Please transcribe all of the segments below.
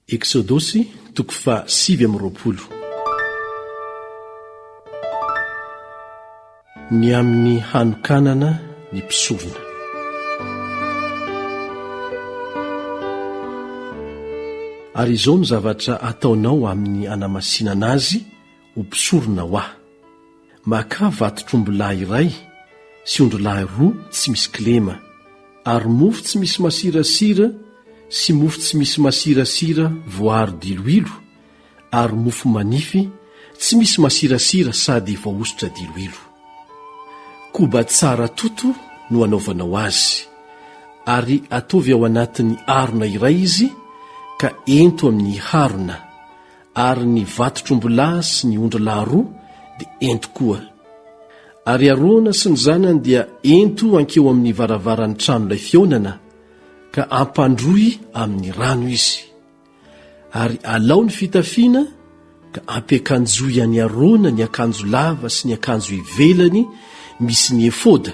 Eksodosy toko faha 29. Ny amin'ny hanokanana ny mpisorona. Ary izao no zavatra ataonao amin'ny hanamasinana azy ho mpisorona ho Ahy, Makà vatotr'ombilahy iray sy ondrilahy roa tsy misy kilema, ary mofo tsy misy masirasira sy mofo tsy misy masirasira voaaro diloilo, ary mofo manify tsy misy masirasira sady voahosotra diloilo. Koba tsara toto no anaovanao azy, ary ataovy ao anatin'ny harona iray izy ka ento amin'ny harona, ary ny vatotr'ombilahy sy ny ondrilahy roa dia ento koa. Ary Arona sy ny zanany dia ento hankeo amin'ny varavaran'ny tranolay fihaonana, ka ampandroy amin'ny rano izy. Ary alao ny fitafiana, ka ampiakanjoy an'i Arona ny akanjo lava sy ny akanjo ivelany misy ny efoda,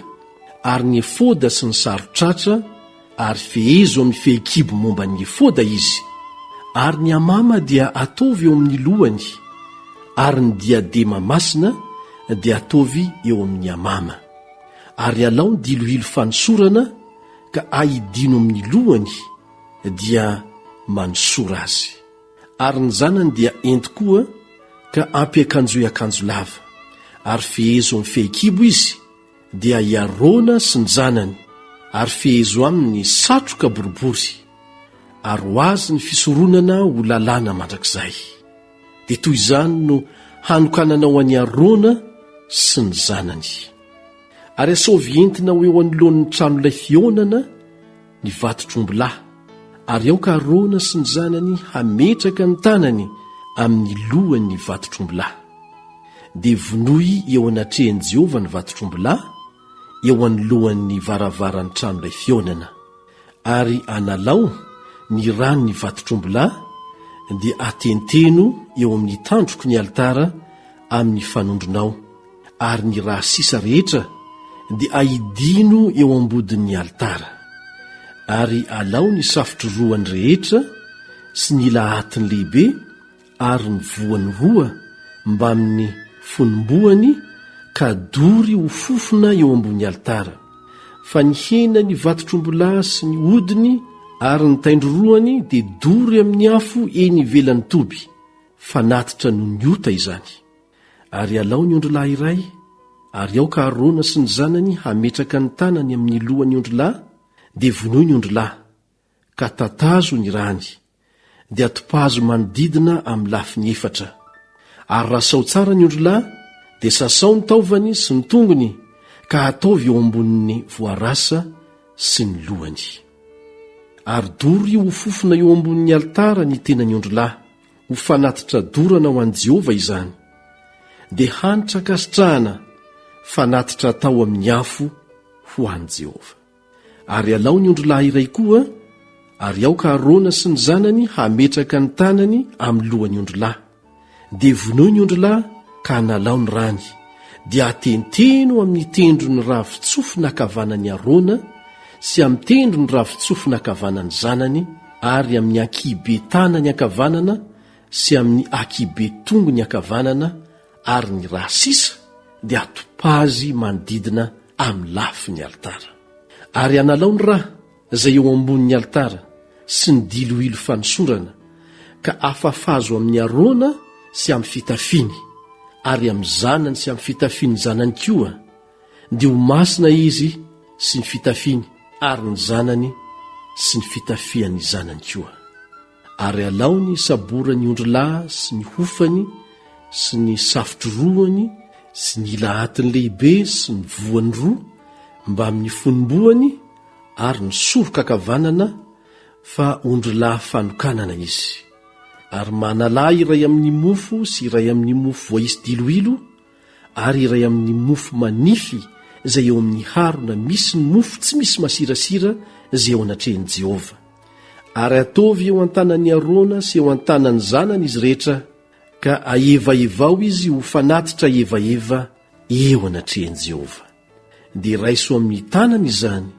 ary ny efoda sy ny saron-tratra, ary fehezo amin'ny fehikibo momba ny efoda izy, ary ny hamama dia ataovy eo amin'ny lohany, ary ny diadema masina dia ataovy eo amin'ny hamama. Ary alao ny diloilo fanosorana ka ahidino amin'ny lohany, dia manosora azy. Ary ny zanany dia ento koa ka ampiakanjoy akanjo lava, ary fehezo amin'ny fehikibo izy, dia i Arona sy ny zanany, ary fehezo aminy ny satroka boribory, ary ho azy ny fisoronana ho lalàna mandrakizay. Dia toy izany no hanokananao an'i Arona sy ny zanany. Ary asaovy entina ho eo anoloan'ny tranolay fihaonana ny vatotr'ombilahy, ary aoka Arona sy ny zanany hametraka ny tanany amin'ny lohan'ny vatotr'ombilahy. Dia vonoy eo anatrehan'i Jehovah ny vatotr'ombilahy, eo anoloan'ny varavaran'ny tranolay fihaonana. Ary analao ny ran'ny vatotr'ombilahy, dia atenteno eo amin'ny tandroky ny alitara amin'ny fanondronao, ary ny ra sisa rehetra dia ahidino eo ambodin'ny alitara. Ary alao ny safotrorohany rehetra sy ny ila atiny lehibe ary ny voany roa mbamin'ny fonom-boany ka dory ho fofona eo ambony alitara, fa ny hena ny vatotr'ombilahy sy ny hodiny ary ny taindrorohany dia dory amin'ny afo eny ivelan'ny toby, fanatitra noho ny ota izany. Ary alao ny ondrilahy iray, ary aoka Arona sy ny zanany hametraka ny tanany amin'ny lohan'ny ondrilahy, dia vonoy ny ondrilahy, ka tatazo ny rany, dia topazo manodidina amin'ny lafiny efatra. Ary rasao tsara ny ondrilahy, dia sasao ny taovany sy ny tongony, ka ataovy eo ambonin'ny voarasa sy ny lohany. Ary dory ho fofona eo ambonin'ny alitara ny tenan'ny ondrilahy, ho fanatitra dorana ho an'i Jehovah izany, dia hanitra ankasitrahana, fanatitra atao amin'ny afo ho an'i Jehovah. Ary alao ny ondrilahy iray koa, ary aoka Arona sy ny zanany hametraka ny tanany amin'ny lohan'ny ondrilahy. Dia vonoy ny ondrilahy ka analao ny rany, dia atenteno amin'ny tendron'ny ravin-tsofina ankavanan'i Arona sy amin'ny tendron'ny ravin-tsofina ankavanan'ny zanany ary amin'ny ankihibe tanany ankavanana sy amin'ny ankihibe tongony ankavanana ary ny ra sisa dia atopazy manodidina amin'ny lafin'ny alitara. Ary analao ny ra izay eo ambonin'ny alitara sy ny diloilo fanosorana, ka afafazo amin'i Arona sy amin'ny fitafiany, ary amin'ny zanany sy amin'ny fitafian'ny zanany koa, dia ho masina izy sy ny fitafiany ary ny zanany sy ny fitafian'ny zanany koa. Ary alao ny saboran'ny ondrilahy sy ny hofany sy ny safotrorohany sy ny ila atiny lehibe sy ny voany roa mbamin'ny fonom-boany ary ny soroka ankavanana fa ondrilahy fanokanana izy. Ary manalà iray amin'ny mofo sy iray amin'ny mofo voaisy diloilo ary iray amin'ny mofo manify izay eo amin'ny harona misy ny mofo tsy misy masirasira izay eo anatrehan'i Jehovah. Ary ataovy eo an-tanan'i Arona sy eo an-tanan'ny zanany izy rehetra, ka ahevaevao izy ho fanatitra hevaheva eo anatrehan'i Jehovah. Dia raiso amin'ny tanany izany,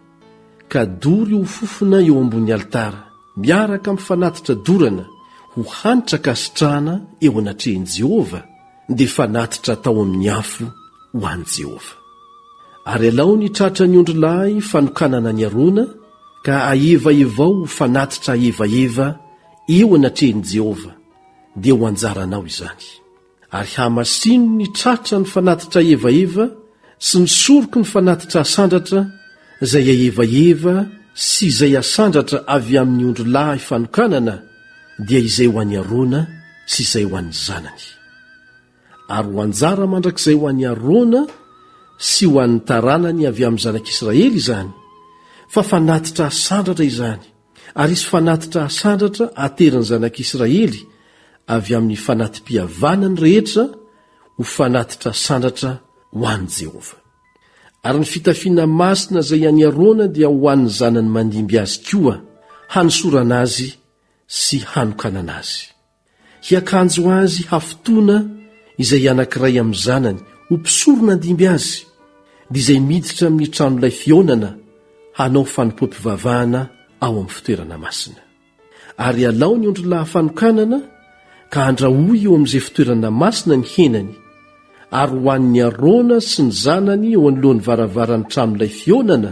ka dory ho fofona eo ambony alitara, miaraka amin'ny fanatitra dorana, ho hanitra ankasitrahana eo anatrehan'i Jehovah, dia fanatitra atao amin'ny afo ho an'i Jehovah. Ary alao ny tratran'ny ondrilahy fanokanana an'i Arona, ka ahevahevao ho fanatitra ahevaheva eo anatrehan'i Jehovah, dia ho anjaranao izany. Ary hamasino ny tratran'ny fanatitra ahevaheva sy ny soroky ny fanatitra asandratra, izay ahevaheva sy izay asandratra avy amin'ny ondrilahy fanokanana, dia izay ho an'i Arona sy izay ho an'ny zanany. Ary ho anjara mandrakizay ho an'i Arona sy ho an'ny taranany avy amin'ny zanak'Israely izany, fa fanatitra asandratra izany, ary hisy fanatitra asandratra aterin'ny zanak'Israely avy amin'ny fanati-pihavanany rehetra ho fanatitra asandratra ho an'i Jehovah. Ary ny fitafiana masina izay an'i Arona dia ho an'ny zanany mandimby azy koa, hanosorana azy sy hanokanana azy. Hiakanjo azy hafitoana izay anankiray amin'ny zanany ho mpisorona handimby azy, dia izay miditra amin'ny tranolay fihaonana hanao fanompoam-pivavahana ao amin'ny fitoerana masina. Ary alao ny ondrilahy fanokanana ka andrahoy eo amin'izay fitoerana masina ny henany, ary ho an'i Arona sy ny zanany eo anoloan'ny varavaran'ny tranolay fihaonana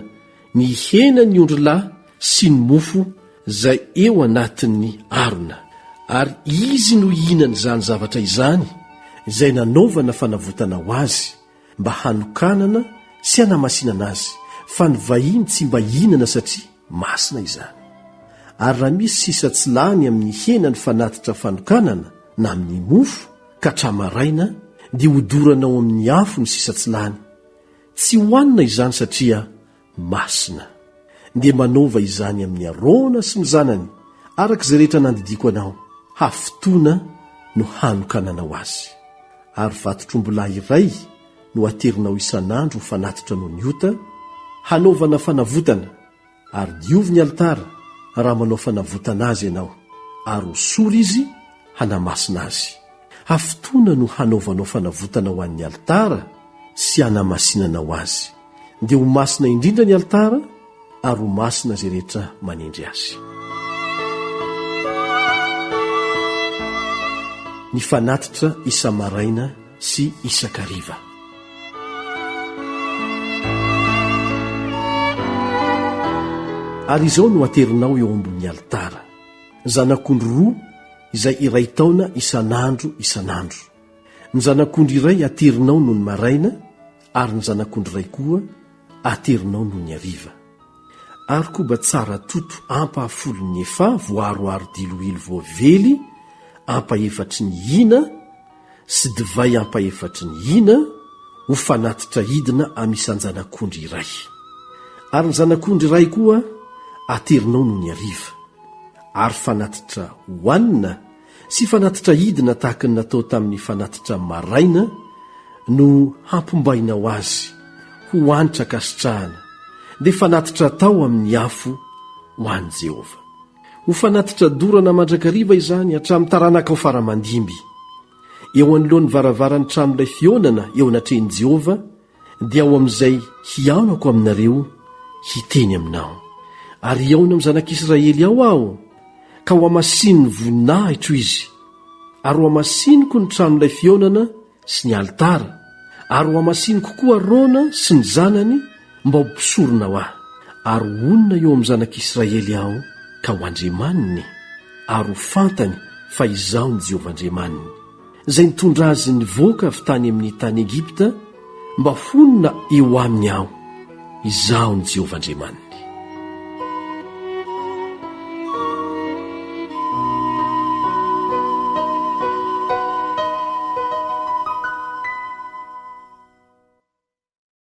ny henan'ny ondrilahy sy ny mofo izay eo anatin'ny harona, ary izy no hihinana izany zavatra izany izay nanaovana fanavotana ho azy, mba hanokanana sy hanamasinana azy, fa ny vahiny tsy mba hihinana satria masina izany. Ary raha misy sisa tsy lany amin'ny hena ny fanatitra fanokanana na amin'ny mofo ka tra-maraina, dia hodorana ao amin'ny afo ny sisa tsy lany. Tsy hohanina izany satria masina. Dia manaova izany amin'i Arona sy ny zanany, araka izay rehetra nandidiako anao, hafitoana no hanokananao azy. Ary vatotr'ombilahy iray no haterinao isan'andro ho fanatitra noho ny ota, hanaovana fanavotana, ary diovy ny alitara raha manao fanavotana azy ianao, ary hosory izy hanamasina azy. Hafitoana no hanaovanao fanavotana ho an'ny alitara sy hanamasinanao azy. Dia ho masina indrindra ny alitara ary ho masina izay rehetra manendry azy. Ny fanatitra isa-maraina sy isan-kariva. Ary izao no aterinao eo ambonin'ny alitara, zanak'ondry roa izay iray taona isan'andro isan'andro. Ny zanak'ondry iray aterinao nony maraina, ary ny zanak'ondry iray koa aterinao nony hariva. Ary koba tsara toto ampahafolon'ny efaha voaharoharo diloilo voavely ampahefatry ny hina sy divay ampahefatry ny hina ho fanatitra hidina amin'ny isan-janak'ondry iray. Ary ny zanak'ondry iray koa aterinao nony hariva. Ary fanatitra hohanina sy fanatitra hidina tahaka ny natao tamin'ny fanatitra maraina no hampombainao azy ho hanitra ankasitrahana, dia fanatitra atao amin'ny afo ho an'i Jehovah. Ho fanatitra dorana mandrakariva izany hatramin'ny taranakao fara aman-dimby. Eo anoloan'ny varavaran'ny tranolay fihaonana eo anatrehan'i Jehovah, dia ao amin'izay hihaonako aminareo hiteny aminao. Ary hihaona amin'ny zanak'Israely ao aho, ka hohamasinin'ny voninahitro izy. Ary hohamasiniko ny tranolay fihaonana sy ny alitara, ary hohamasiniko koa Arona sy ny zanany mba ho mpisorona ho ahy. Ary honina eo amin'ny zanak'Israely aho ka ho Andriamaniny, ary ho fantany fa izaho no Jehovah Andriamaniny, izay nitondra azy nivoaka avy tany amin'ny tany Egypta mba honina eo aminy aho. Izaho no Jehovah Andriamaniny.